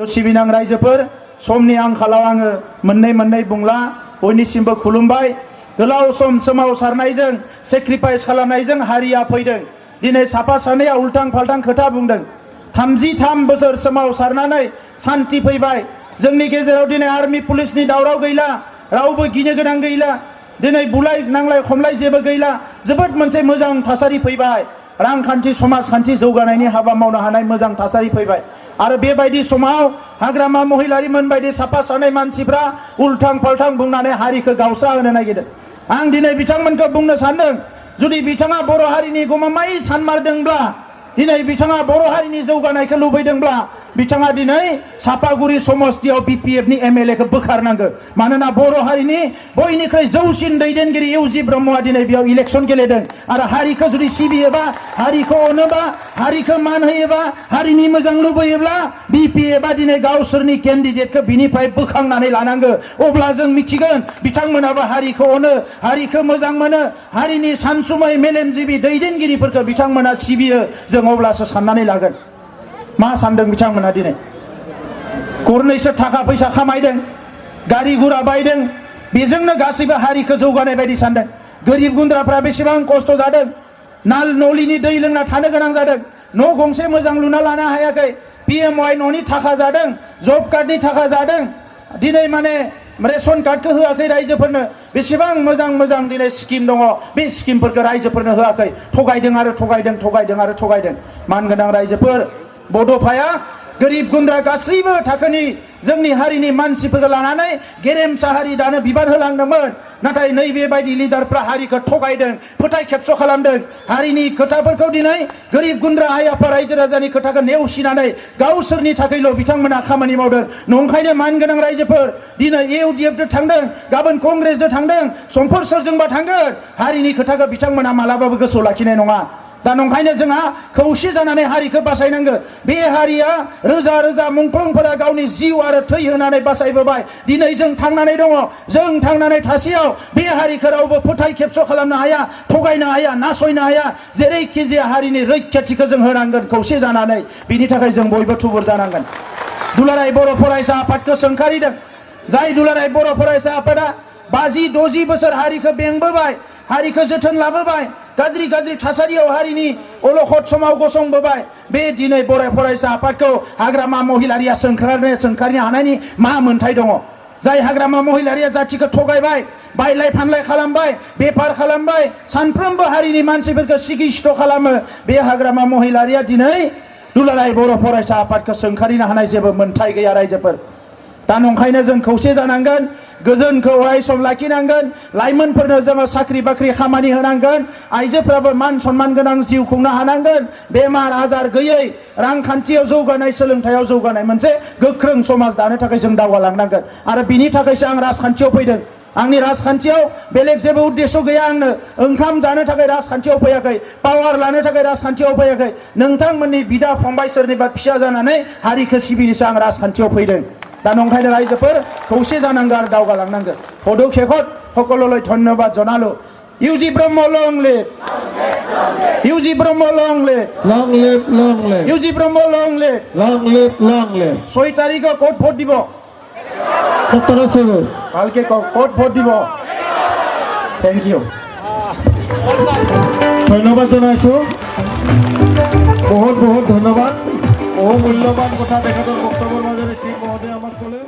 सिबिनां रायजोफोर समनि आंखालाव आङो मोननै बुंला बयनिसिमबो खुलुमबाय। गोलाव सम सोमावसारनायजों सेक्रिफाइस खालामनायजों हारिया फैदों। दिनै साफा सानैया उल्टां फाल्टां खोथा बुंदों। 33 बोसोर सोमावसारनानै सान्ति फैबाय। जोंनि गेजेराव दिनै आर्मी पुलिसनि दावराव गैला, रावबो गिनो गोनां गैला। दिनै बुलाय नांलाय खमलाय जेबो गैला। जोबोद मोनसे मोजां थासारि फैबाय। रांखान्थि समाजखान्थि जौगानायनि हाबा मावनो हानाय मोजां थासारि फैबाय। आरो बेबायदि समाव हाग्रामा महिलारिमोन बायदि साफा सानै मानसिफ्रा उल्टां फाल्टां बुंनानै हारिखौ गावस्रा होनो नागिरदों। आं दिनै बिथांमोनखौ बुंनो सानदों, जुदि बिथाङा बर' हारिनि गमामायै सानमारदोंब्ला, दिनै बिथाङा बर' हारिनि जौगानायखौ लुबैदोंब्ला, बिथाङा दिनै सापागुरि समस्तियाव BPF नि MLA खौ बोखारनांगौ। मानोना बर' हारिनि बयनिख्रुइ जौसिन दैदेनगिरि इउजि ब्रह्मआ दिनै बेयाव इलेक्सन गेलेदों। आरो हारिखौ जुदि सिबियोबा, हारिखौ अनोबा, हारिखौ मान होयोबा, हारिनि मोजां लुबैयोब्ला BPF आ दिनै गावसोरनि केन्डिडेटखौ बिनिफ्राय बोखांनानै लानांगौ। अब्ला जों मिथिगोन बिथांमोनाबो हारिखौ अनो, हारिखौ मोजां मोनो, हारिनि सानसुमै मेलेमजिबि दैदेनगिरिफोरखौ बिथांमोना सिबियो। जों अब्लासो साननानै लागोन मा सानदों बिथांमोना। दिनै गरनैसो थाखा फैसा खामायदों, गारि गुरा बायदों, बेजोंनो गासैबो हारिखौ जौगानाय बायदि सानदों। गोरिब गुन्द्राफ्रा बेसेबां खस्थ' जादों, नाल नलिनि दै लोंना थानो गोनां जादों, न' गंसे मोजां लुना लानो हायाखै। PMY न'नि थाखा जादों, जब कार्डनि थाखा जादों, दिनै माने रेशन कार्डखौ होआखै रायजोफोरनो। बेसेबां मोजां दिनै स्किम दङ, बे स्किमफोरखौ रायजोफोरनो होआखै। थगायदों आरो थगायदों। मानगोनां रायजोफोर, बड'फाया गोरिब गुन्द्रा गासैबो थाखोनि जोंनि हारिनि मानसिफोरखौ लानानै गेरेमसा हारि दानो बिबान होलांदोंमोन। नाथाय नैबे बायदि लिडारफ्रा हारिखौ थगायदों, फोथाय खेबस' खालामदों। हारिनि खोथाफोरखौ दिनै गोरिब गुन्द्रा आइ आफा रायजो राजानि खोथाखौ नेवसिनानै गावसोरनि थाखायल' बिथांमोना खामानि मावदों। नंखायनो मानगोनां रायजोफोर, दिनै UDF थांदों, गाबोन कंग्रेसजों थांदों, समफोर सोरजोंबा थांगोन। हारिनि खोथाखौ बिथांमोना मालाबाबो गोसोआव लाखिनाय नङा। दा नंखायनो जोंहा खौसे जानानै हारिखौ बासायनांगौ। बे हारिया रोजा रोजा मुंख्लंफोरा गावनि जिउ आरो थै होनानै बासायबोबाय। दिनै जों थांनानै दङ। जों थांनानै थासेयाव बे हारिखौ रावबो फोथाय खेबस' खालामनो हाया, थगायनो हाया, नासयनो हाया। जेरैखि जाया हारिनि रैखाथिखौ जों होनांगोन खौसे जानानै। बिनि थाखाय जों बयबो थुबुर जानांगोन। दुलाराय बर' फरायसा आफादखौ सोंखारिदों। जाय दुलाराय बर' फरायसा आफादा 50-60 बोसोर हारिखौ बेंबोबाय, हारिखौ जोथोन लाबोबाय, गाज्रि थासारियाव हारिनि अलखद समाव गसंबोबाय। बे दिनै बर' फरायसा आफादखौ हाग्रामा महिलारिया सोंखारनो हानायनि मा मोन्थाय दङ? जाय हाग्रामा महिलारिया जाथिखौ थगायबाय, बायलाय फानलाय खालामबाय, बेफार खालामबाय, सानफ्रोमबो हारिनि मानसिफोरखौ सिगिस्त' खालामो, बे हाग्रामा महिलारिया दिनै दुलाराय बर' फरायसा आफादखौ सोंखारिनो हानाय जेबो मोन्थाय गैया रायजोफोर। दा नंखायनो जों खौसे जानांगोन, गोजोनखौ अरायसम लाखिनांगोन। लाइमोनफोरनो जोङो साख्रि बाख्रि खामानि होनांगोन। आइजोफ्राबो मान सन्मान गोनां जिउ खुंनो हानांगोन। बेमार आजार गैयै, रांखान्थियाव जौगानाय, सोलोंथायाव जौगानाय मोनसे गोख्रों समाज दानो थाखाय जों दावगालांनांगोन। आरो बिनि थाखायसो आं राजखान्थियाव फैदों। आंनि राजखान्थियाव बेलेग जेबो उद्देश्य गैया। आंनो ओंखाम जानो थाखाय राजखान्थियाव फैयाखै, पावार लानो थाखाय राजखान्थियाव फैयाखै। नोंथांमोननि बिदा फंबाय सोरनिबा फिसा जानानै हारिखौ सिबिनोसो आं राजखान्थियाव फैदों। दा नंखायनो रायजोफोर खौसे जानांगौ आरो दावगालांनांगौ। हदौ खेखत सकलলৈ धन्यबाद जनालो। इउजि ब्रह्म लं लिभ, इउजि ब्रह्म लं लिभ, इउजि ब्रह्म लं लिभ। 6 তাৰিখে ক'ত ভোট দিব? ভালকে ক'ত ভোট দিব? থেংক ইউ, ধন্যবাদ জনাইছো। বহুত ধন্যবাদ। বহু মূল্যবান কথা তেখেতৰ বক্তব্যৰ মাজেৰে শ্ৰী মহোদয়ে আমাক ক'লে।